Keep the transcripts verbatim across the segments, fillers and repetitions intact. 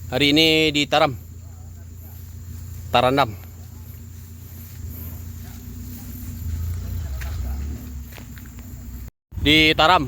Hari ini ditaram. Tarandam. Ditaram.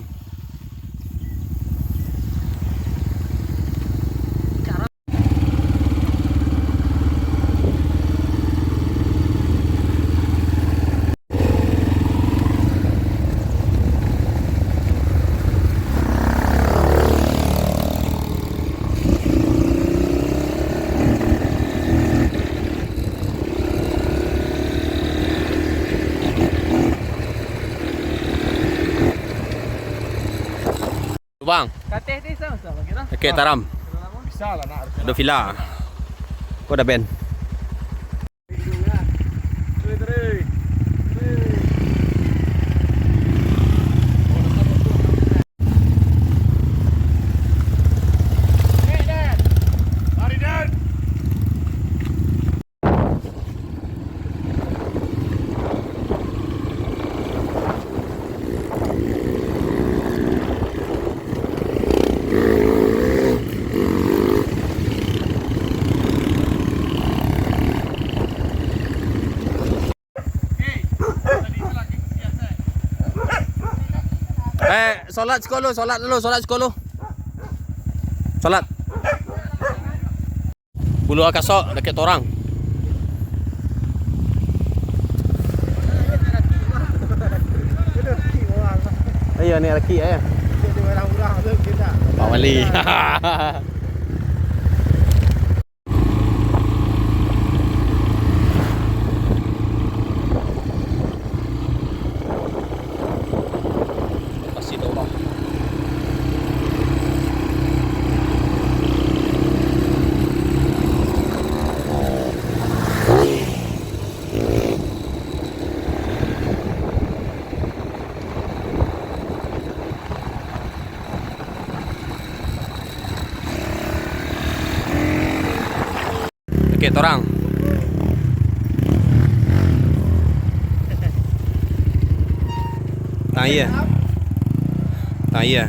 Lubang. Kateh ti sama-sama kira. Okey, taram. Bisa lah nak. Ado vila. Ko dah ben. Eh, solat siko lu, solat dulu, solat siko lu. Solat. Bulu Akasok, dakek torang. Iyo, ni laki, eh. Pak Wali. Dakek torang. Tang iya. Tang iya.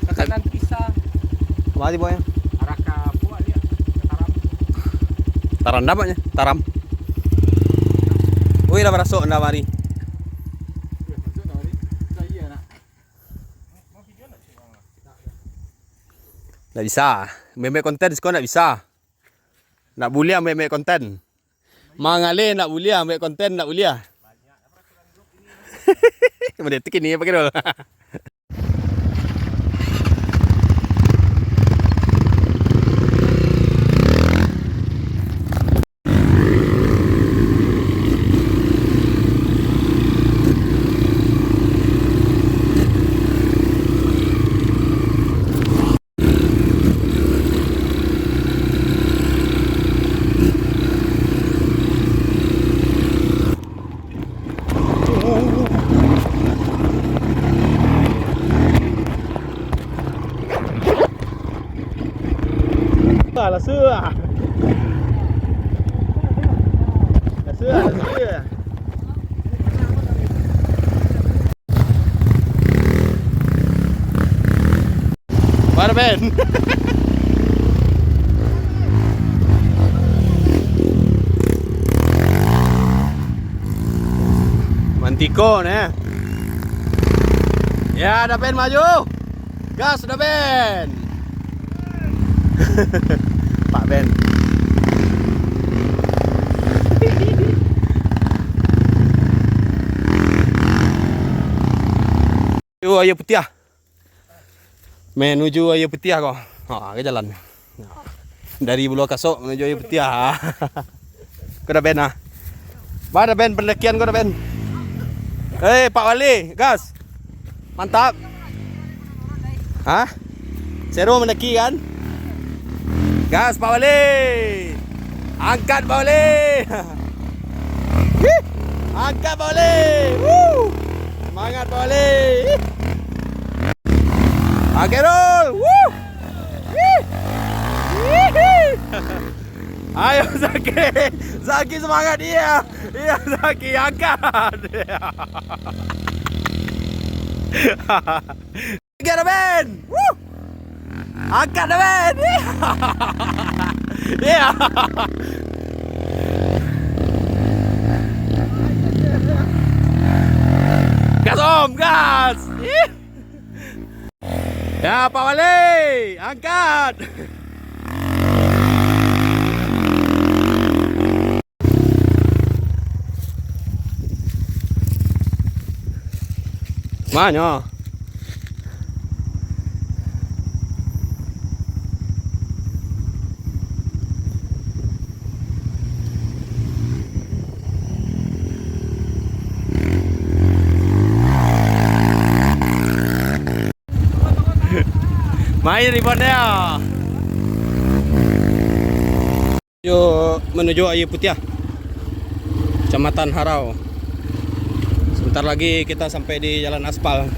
Makanan pisang. Kemari, Boy. Arah ka puak dia, ka taram. Taram dapatnya, taram. Wih, lah barasok ndak mari. Ndak bisa. Membuat konten siko ndak bisa. Ndak buliah membuat konten. Mangaleh ndak buliah, ambiak konten ndak buliah. Mendetik ini apa kira? Alah, suah. Alah, suah, alah, suah. Mana, Ben? Mantiko, nah. Ya, dah, Ben, maju. Gas, dah, Ben. Pak Ben. Yo, ayo putiah. Menuju Aia Putiah ko. Ha, ka jalan. Dari Bulu Kasok menuju Aia Putiah. Ko dah ben ah. Ba dah ben, pendakian ko dah ben. Eh, Pak Wali, gas. Mantap. Hah? Seru mendaki kan? Gas, Pak Wali. Angkat, Pak Wali. Hih. Angkat, Pak Wali. Wuh. Semangat, Pak Wali. Hih. Oke, roll. Wuh. Hih. Hih. Ayo, Zaki. Zaki, semangat, iya. Iya, Zaki, angkat. Angkat dah, Ben. Wuh. Angkat dah, Ben. Iya. Gas, Om, gas. Ih. Ya, Pak Wali, angkat. Manyo? Main ribon dia. Yo, menuju Aia Putiah, Kecamatan Harau. Sebentar lagi kita sampai di jalan aspal.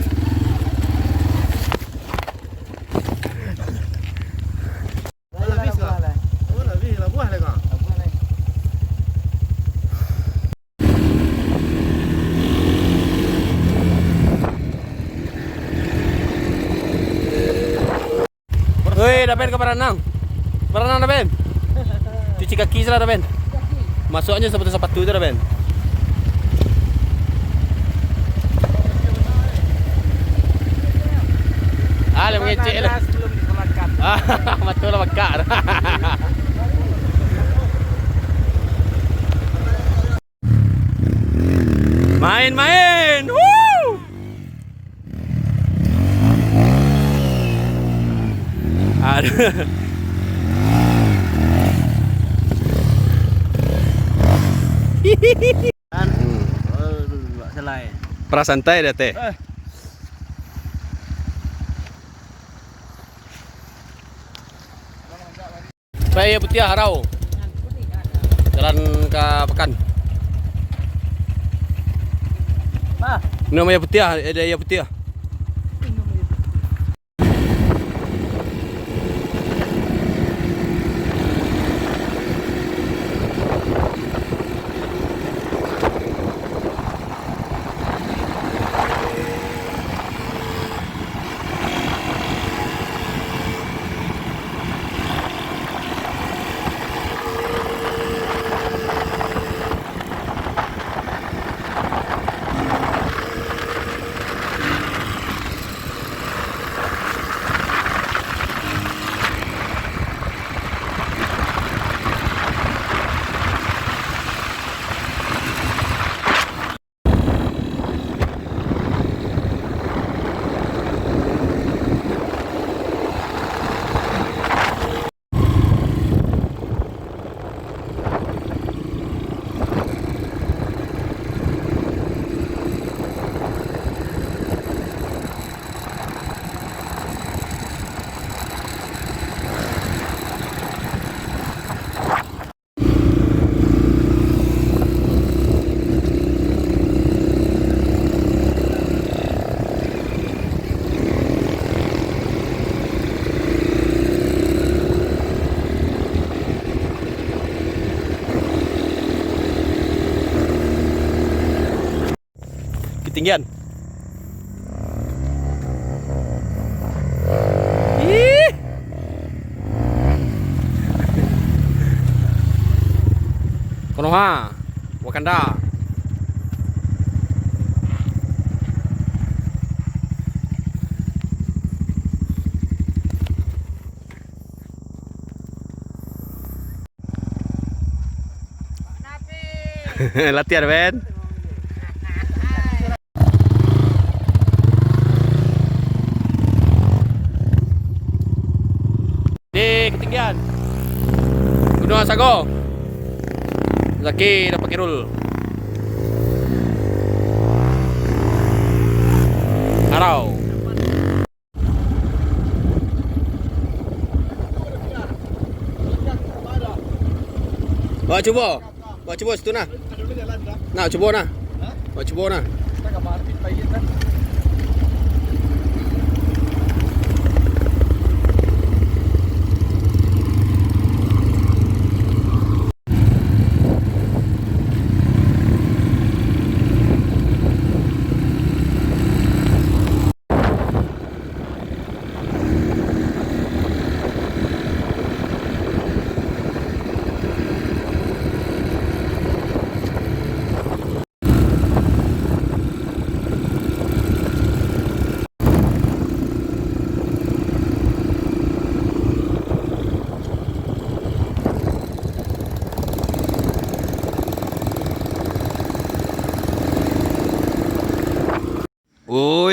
Woi, Daben ka baranang. Baranang, Daben. Cuci kaki salah, Daben. Masuaknyo sapatu-sapatu tu, Daben. Ah, lah mangecek lah. Panas belum diselatkan. Ah, mato lah bakak. Main-main. Woo! Aduh. Kan? Hmm. Oh, selai. Pra santai dah, teh. Eh. Sampai Aia Putiah, Harau. Jalan ka Pakan. Bah. Minum Aia Putiah, eh, Aia Putiah. Ketinggian. Ih. Konoha, Wakanda. Latihan, Ben. Di ketinggian Gunuang Sago. Zaki dapat Kirul. Harau. Wak cubo. Wak cubo situ nah. Nah, cubo nah. Wak cubo nah.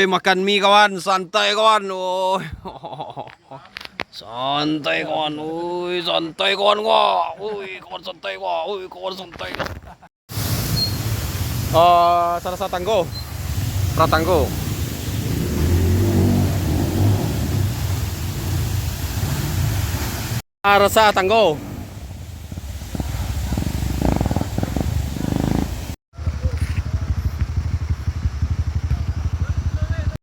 Eh, makan mie, kawan, santai, kawan. Oi. Santai, kawan. Oi, santai, kawan, gua. Oi, kawan, santai, gua. Oi, kawan, santai. Ah, Sarasah Tanggo. Pratanggo. Sarasah Tanggo.